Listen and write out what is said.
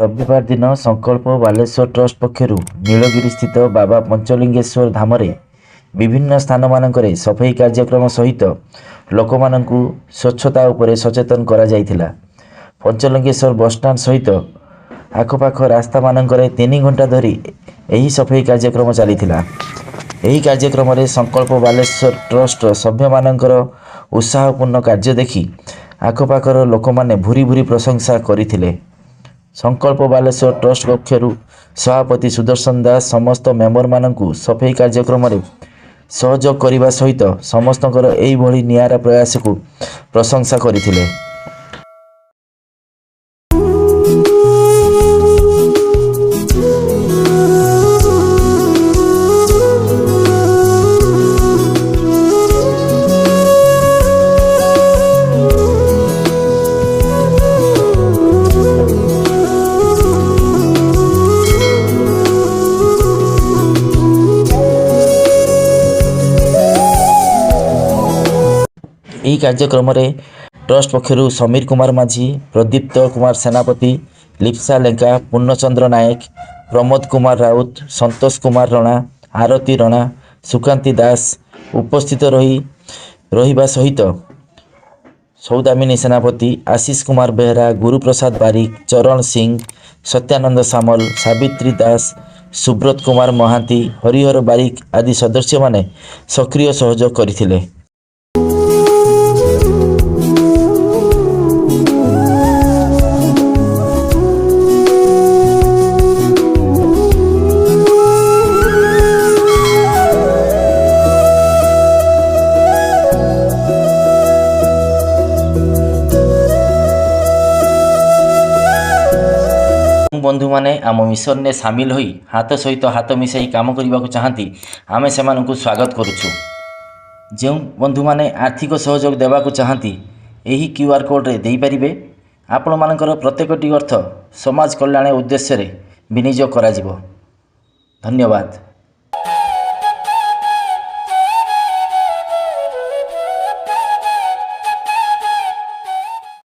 ରବିବାର ଦିନ ସଂକଳ୍ପ ବାଲେଶ୍ୱର ଟ୍ରଷ୍ଟ ପକ୍ଷରୁ ନୀଳଗିରି ସ୍ଥିତ ବାବା ପଞ୍ଚଲିଙ୍ଗେଶ୍ୱର ଧାମରେ ବିଭିନ୍ନ ସ୍ଥାନମାନଙ୍କରେ ସଫେଇ କାର୍ଯ୍ୟକ୍ରମ ସହିତ ଲୋକମାନଙ୍କୁ ସ୍ୱଚ୍ଛତା ଉପରେ ସଚେତନ କରାଯାଇଥିଲା। ପଞ୍ଚଲିଙ୍ଗେଶ୍ୱର ବସଷ୍ଟାଣ୍ଡ ସହିତ ଆଖପାଖ ରାସ୍ତାମାନଙ୍କରେ 3 ଘଣ୍ଟା ଧରି ଏହି ସଫେଇ କାର୍ଯ୍ୟକ୍ରମ ଚାଲିଥିଲା। ଏହି କାର୍ଯ୍ୟକ୍ରମରେ ସଂକଳ୍ପ ବାଲେଶ୍ୱର ଟ୍ରଷ୍ଟର ସଭ୍ୟମାନଙ୍କର ଉତ୍ସାହପୂର୍ଣ୍ଣ କାର୍ଯ୍ୟ ଦେଖି ଆଖପାଖର ଲୋକମାନେ ଭୁରି ଭୁରି ପ୍ରଶଂସା କରିଥିଲେ। ସଂକଳ୍ପ ବାଲେଶ୍ୱର ଟ୍ରଷ୍ଟ ପକ୍ଷରୁ ସଭାପତି ସୁଦର୍ଶନ ଦାସ ସମସ୍ତ ମେମ୍ବରମାନଙ୍କୁ ସଫେଇ କାର୍ଯ୍ୟକ୍ରମରେ ସହଯୋଗ କରିବା ସହିତ ସମସ୍ତଙ୍କର ଏହିଭଳି ନିଆରା ପ୍ରୟାସକୁ ପ୍ରଶଂସା କରିଥିଲେ। ଏହି କାର୍ଯ୍ୟକ୍ରମରେ ଟ୍ରଷ୍ଟ ପକ୍ଷରୁ ସମୀର କୁମାର ମାଝୀ, ପ୍ରଦୀପ୍ତ କୁମାର ସେନାପତି, ଲିପ୍ସା ଲେଙ୍କା, ପୂର୍ଣ୍ଣଚନ୍ଦ୍ର ନାୟକ, ପ୍ରମୋଦ କୁମାର ରାଉତ, ସନ୍ତୋଷ କୁମାର ରଣା, ଆରତୀ ରଣା, ସୁକାନ୍ତି ଦାସ ଉପସ୍ଥିତ ରହିବା ସହିତ ସୌଦାମିନୀ ସେନାପତି, ଆଶିଷ କୁମାର ବେହେରା, ଗୁରୁପ୍ରସାଦ ବାରିକ, ଚରଣ ସିଂ, ସତ୍ୟାନନ୍ଦ ସାମଲ, ସାବିତ୍ରୀ ଦାସ, ସୁବ୍ରତ କୁମାର ମହାନ୍ତି, ହରିହର ବାରିକ ଆଦି ସଦସ୍ୟମାନେ ସକ୍ରିୟ ସହଯୋଗ କରିଥିଲେ। ବନ୍ଧୁମାନେ ଆମ ମିଶନରେ ସାମିଲ ହୋଇ ହାତ ସହିତ ହାତ ମିଶାଇ କାମ କରିବାକୁ ଚାହାନ୍ତି, ଆମେ ସେମାନଙ୍କୁ ସ୍ୱାଗତ କରୁଛୁ। ଯେଉଁ ବନ୍ଧୁମାନେ ଆର୍ଥିକ ସହଯୋଗ ଦେବାକୁ ଚାହାନ୍ତି, ଏହି କ୍ୟୁଆର୍ କୋଡ଼୍ରେ ଦେଇପାରିବେ। ଆପଣମାନଙ୍କର ପ୍ରତ୍ୟେକଟି ଅର୍ଥ ସମାଜ କଲ୍ୟାଣ ଉଦ୍ଦେଶ୍ୟରେ ବିନିଯୋଗ କରାଯିବ। ଧନ୍ୟବାଦ।